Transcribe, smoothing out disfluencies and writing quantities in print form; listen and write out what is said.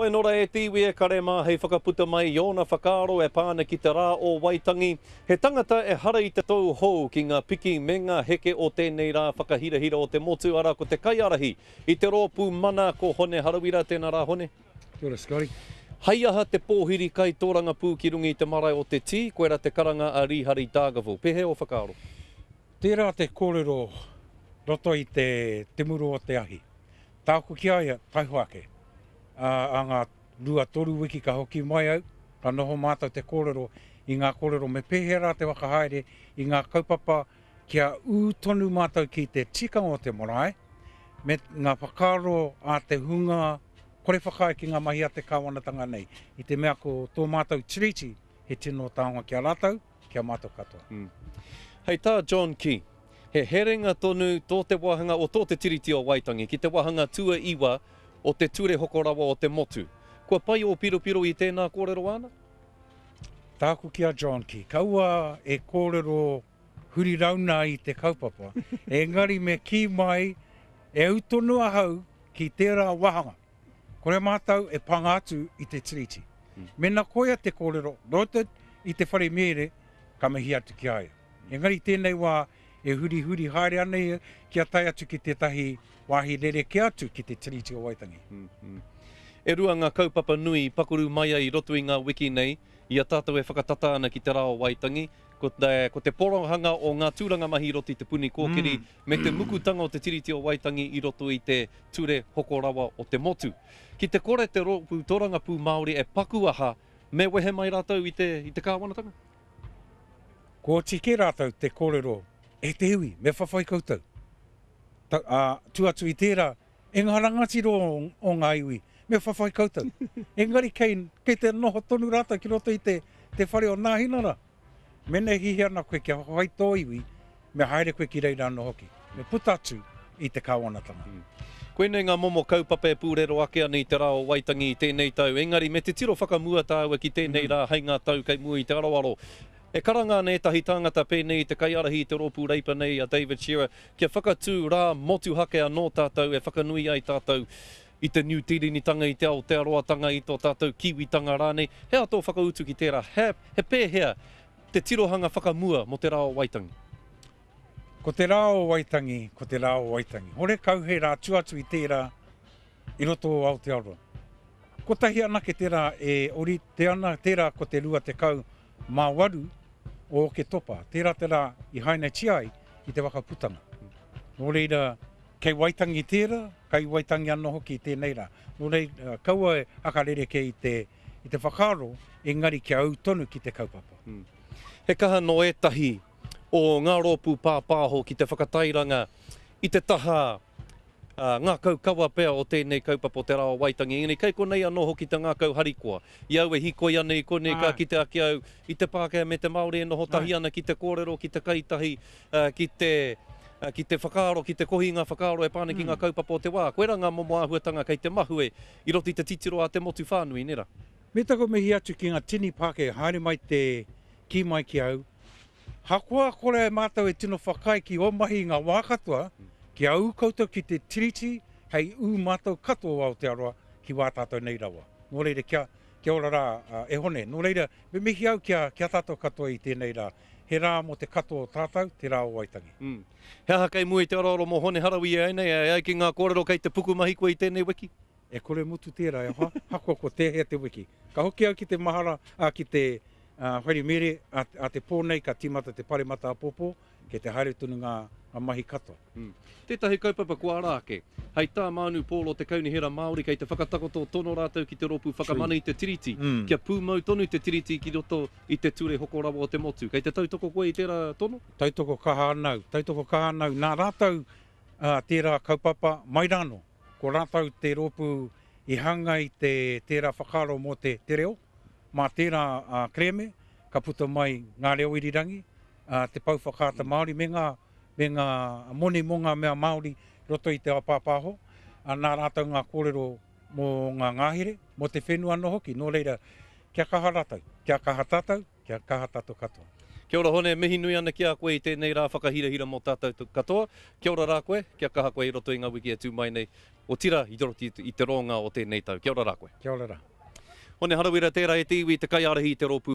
Nō reira e te iwi e kare mā hei whakaputa mai i ōna whakaaro e pā ana ki te rā o Waitangi, he tangata ehara i te tou hou ki ngā piki me ngā heke o tēnei rā whakahirahira o te motu, arā ko te kaiārahi i te rōpū Mana ko Hone Harawira, tēnā rā Hone. Kia ora Scotty. Hei aha te pōhiri kai tōrangapū ki runga i te marae o Te Tī, koirā te karanga a Rīhari Dargaville. Pēhea ō whakaaro? Tērā te kōrero roto i te te muru o te ahi. Tāku ki a ia, taihoa ake. Ā, ā ngā rua, toru wiki ka hoki mai au, ka noho mātou te kōrero i ngā kōrero me pēhea rā te whakahaere i ngā kaupapa kia ū tonu mātou ki te tikanga o te marae me ngā whakaaro a te hunga kore whakaae ki ngā mahi a te kāwanatanga nei. I te mea ko tō mātou Tiriti he tino taonga ki a rātou, ki a mātou katoa. Hei tā John Key, he herenga tonu tō te wāhanga o tō te Tiriti o Waitangi ki te wāhanga tuaiwa o te Ture Hoko Rawa o te Motu. Kua pai ō piropiro i tēnā kōrero āna? Tāku ki a John Key, kaua e kōrero huri rauna i te kaupapa, engari me kī mai e au tonu ahau ki tērā wāhanga. Kore mātou e panga atu i te Tiriti. Mena koia te kōrero noted i te whare mēre, ka mihi atu ki a ia. Engari i tēnei wā e hurihuri haere ana ia kia tae atu ki tētahi wāhi rerekē atu ki te Tiriti o Waitangi. E rua ngā kaupapa nui i pakuru mai ai i roto i ngā wiki nei, i a tātou e whakatata ana ki te Rā o Waitangi, ko te, ko te porohanga o ngā tūranga mahi i roto i Te Puni Kōkiri, me te mukutanga o te Tiriti o Waitangi i roto i te Ture Hoko Rawa o te Motu. Ki te kore te Rōpū Torangapū Māori e paku aha, me wehe mai rātou i te, i te kāwanatanga? Kua oti kē rātou te kōrero, E te iwi, me whawhai koutou. Ta, ā, tu atu i tērā, E ngā rangatira o, o ngā iwi, me whawhai koutou. Engari kei, kei te noho tonu rātou ki roto i te, te whare o Nāhinara. Mēnā e hiahia ana koe kia whawhai tō iwi, me haere koe ki reira anō hoki. Me puta atu i te kāwanatanga. Koinei ngā momo kaupapa e pūrero ake ana i te rā o Waitangi i tēnei tau, engari me te tiro whakamua tāua ki tēnei rā hei ngā tau kei mua i te aroaro. E karanga ana ētahi tāngata pēnei i te kaiārahi i te rōpū Reipa nei a David Shearer kia whakatū rā motuhake anō tātou e whakanui ai tātou i te Niu Tīrenitanga, i te Aotearoatanga, i tō tātou Kiwitanga rānei. He aha tō whakautu ki tērā? He, he pēhea te tirohanga whakamua mō te Rā o Waitangi? Ko te Rā o Waitangi, ko te Rā o Waitangi. Horekau he rā tua atu i tērā i roto o Aotearoa. Kotahi anake te rā e orite ana, tērā ko te 28 o Oketopa, tērā te rā i hainatia ai i te whakaputanga. Nō reira, Kei Waitangi tērā, kei Waitangi anō hoki tēnei rā. Nō reira, kaua e whakarerekē i te, i te whakaaro, engari kia ū tonu ki te kaupapa. He kaha nō ētahi o ngā rōpū pāpāho ki te whakatairanga i te taha ngākau kawa pea o tēnei kaupapa o Te Rā o Waitangi, engari kei konei anō hoki te ngākau harikoa. I au e hīkoi ana i konei ka kite ake au i te Pākehā me te Māori e noho tahi ana ki te kōrero, ki te kai tahi, ki te ki te whakaaro, ki te kohi i ngā whakaaro e pā ana ki ngā kaupapa o te wā. Koirā ngā momo āhuatanga kei te mahue i roto i te titiro a te motu whānui, nē rā? Me taku mihi atu ki ngā tini Pākehā haere mai te kī mai ki au, hakoa kore mātou e tino whakaae ki ō mahi i ngā wā katoa, kia ū koutou ki te Tiriti hei ū mātou katoa o Aotearoa ki wā tātou nei rawa. Nō reira, kia, kia ora rā, e Hone. Nō reira, me mihi au ki a, ki a tātou katoa i tēnei rā. He rā mō te katoa o tātou, te rā o Waitangi. He aha kei mua i te aroaro mō Hone Harawi e ai nei, e ai ki ngā kōrero kei te pukumahi koe i tēnei wiki? E kore mutu tērā e hoa, hakoa ko tēhea te wiki. Ka hoki au ki te mahara, ā, ki te whare mere a te pō nei ka tīmata te paremata āpōpō, kei te haere tonu ngā mahi katoa. Tētahi kaupapa kua ara ake, hei tā Mānu Pōro te Kaunihera Māori kei te whakatakoto tono rātou ki te Rōpū Whakamana i te Tiriti kia pūmau tonu te Tiriti ki roto i te ture hoko rawa o te motu. Kei te tautoko koe i tērā tono? Tautoko kaha ana au, tautoko kaha ana au. Nā rātou tērā kaupapa mai rānō. Ko rātou te rōpū i hanga i te tērā whakaaro mō te te reo. Mā tērā kerēme ka puta mai ngā reo irirangi, te pou whakaata Māori me ngā me ngā moni mō ngā mea Māori i roto i te ao pāpāho. Nā rātou ngā kōrero mō ngā ngahere, mō te whenua anō hoki. Nō reira, kia kaha rātou, kia kaha tātou, kia kaha tātou katoa. Kia ora Hone, mihi nui ana ki a koe i tēnei rā whakahirahira mō tātou katoa. Kia ora rā koe, kia kaha koe i roto i ngā wiki e tū mai nei, otirā i roto i te roanga o tēnei tau. Kia ora rā koe. Kia ora rā. Hone Harawira tērā e te iwi, te kaiārahi i te rōpū.